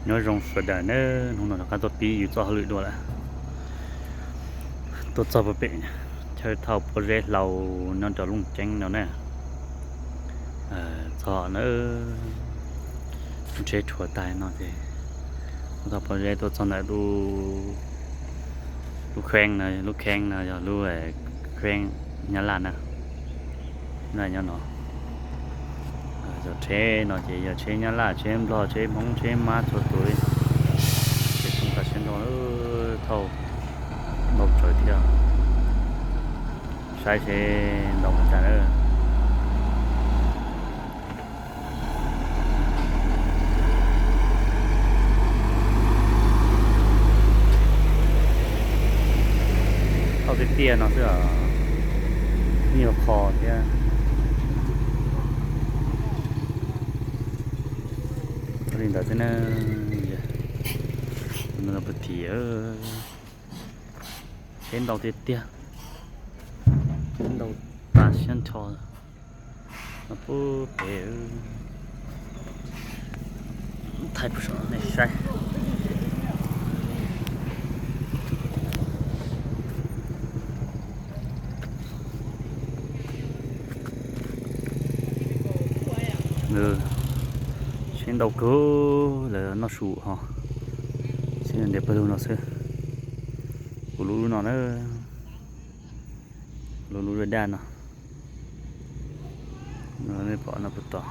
Nyob zoo sawv daws nawb, hnub no rov qab tuaj pib yus txoj hauj lwm dua lawm. Tuaj txog puag pem chaw thauj pob zeb hlau nyob rau Looj Ceeb no na. Txog na, tsheb rhuav tag no ces tuaj thauj pob zeb tuaj txog ntawm lub kheeb no, lub kheeb no yog lub kheeb Nyab Laj na. Nyob no, cov tsheb no ces yog tsheb Nyab Laj, tsheb Nplog, tsheb Hmoob, tsheb Mab txhua tus li. Ces txhob tas siab ntau, thauj ntau tsawv thiab. Saib seb ntau li cas na. Thauj tiaj tiaj no xwb os, nyuag qho thiab. Li ntawd xwb na, puag tim tsheb ntau tiag tiag, tsheb ntau tas siab nrho. No puag pem, thaij puag saum nej saib. Tsheb ntau kawg, lawv noj su ho, tsheb ntiav pawg lug no xwb. Kuv lub lub no na, lub lub daj daj no, nej pom no puag tod.